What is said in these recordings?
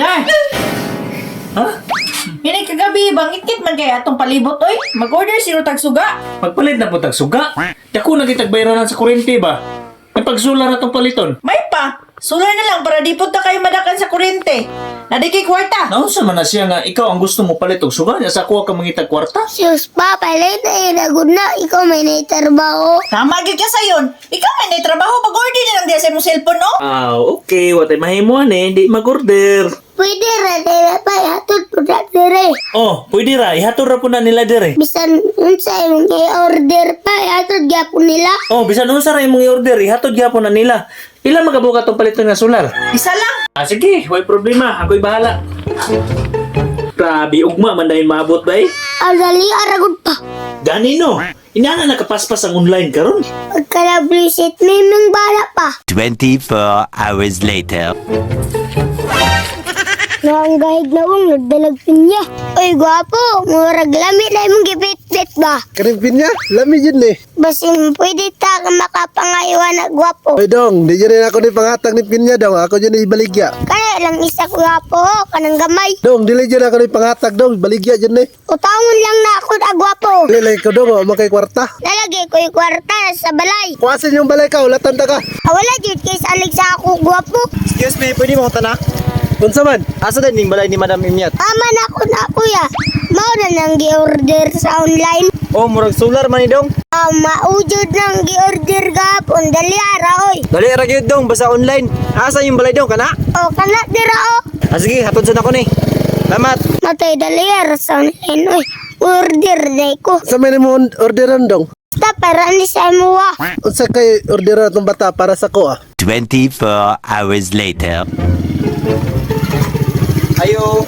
Day! Ha? Hinay kagabi, bangit-kit man kay atong palibot oy. Mag-order siro tag suga. Magpalit na po tag suga. Dako na kitag bayranan sa kuryente ba? Ang pagsula na tong paliton. May pa. Sular na lang para di pud ta kayo madakan sa kuryente. Nadikay kwarta. Naunsa man na siya nga ikaw ang gusto mo palit og suga nya sa kuha ka mangitag kwarta? Sus pa, palit na inagod na. Ikaw may naitrabaho. Tama gyud ka sayon. Ikaw man nay trabaho, pag-order na lang diya sa imong cellphone, no? Ah, okay, watay mahimo ani, di mag-order. Pwede ra nila pa, ihatod po na dire. Oh, pwede ra, ihatod ra po na nila dire. Bisan unsa imong i-order pa, ihatod gyapon nila. Oh, bisan unsa ra imong i-order, ihatod gyapon na nila. Pila magabuka tong paliton nga solar? Isa lang. Ah, sige, way problema, ako'y bahala. Grabe, ugma man dahil maabot ba eh? Ang dali, aragod pa. Gani no, inana nakapaspas ang online karon. Pagka-visit, may mong bala pa. 24 hours later. Noong gahig na wong nagdalag pinya. Uy, gwapo, murag lami na imong gipit-pit ba? Kaning pinya, lami yun eh. Basin pwede ta ka makapangaywa na gwapo. Oy dong, di yun ako ni pangatag ni pinya dong, ako yun ibaligya. Kaya lang isa ko gwapo, ho, kanang gamay. Dong, dili yun ako ni pangatag dong, baligya yun eh. Utangon lang na ako na gwapo. Dili lang ko dong, wa man kay kwarta. Nalagay ko yung kwarta sa balay. Kuwasin yung balay ka, ulatan ta ka. Ah, wala jud kay salig sa ako gwapo. Excuse me, pwede mo ko tanak? Unsa man? Asa din ning balay ni Madam Imyat? Tama na ako na kuya. Mao na nang gi-order sa online. Oh, murag solar man ni dong. Ah, maujod nang gi-order gapon dali ara oy. Dali ra gyud dong, basta online. Asa yung balay dong kana? O kana dira o. Ah, sige, hatod sad ako ni. Salamat. Matay dali ara sa online oy. Order day ko. Sa may nimo orderan dong? Basta para ni sa imuha. Unsa kay orderan atong bata para sa ko ah? 24 hours later. Ayo.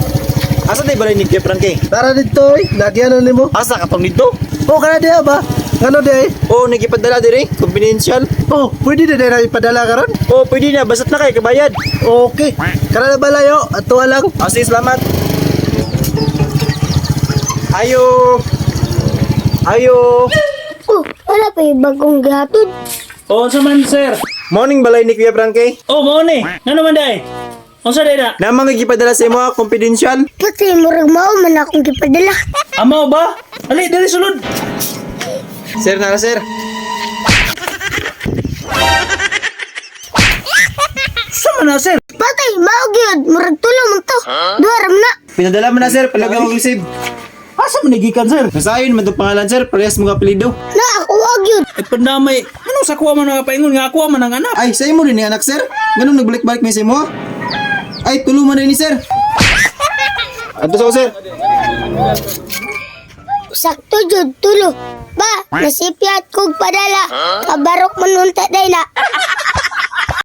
Asa day balay ni Kuya Frankie? Tara dito oy, nagyan na nimo. Asa ka tong dito? Oh, kana diha ba? Ngano di ay? Oh, nagipadala dire, confidential. Oh, pwede na na ipadala karon? Oh, pwede na basta't na kay kabayad. Okay. Kana na balayo, ato lang. Ah, sige, salamat. Ayo. Ayo. Oh, wala pa yung bagong gihatod. Oh, unsa man sir? Morning balay ni Kuya Frankie. Oh, mao ni. Ngano man day? Unsa day na? Namang gipadala sa imo ah, confidential. Pati murag mao man akong gipadala. Amaw ba? Ali, dali sulod. Sir, nara sir. Sa man na sir? Patay mao gyud murag tulo man to. Duha ra man na. Pinadala mo na sir, palagi ako receive. Asa man gikan sir? Nasayon man tong pangalan sir, parehas mga apelyido. Na ako wa gyud. Ay pandamay. Ano sa kuha man nga paingon nga kuha man ang anak? Ay, sa imo rin ni anak sir. Ganun nagbalik-balik may sa imo. ah? Ay, tulo man rin ni sir. Ato sa ko, sir. Sakto jud tulo. Ba, nasipyat kog padala. Kabarok man unta day na.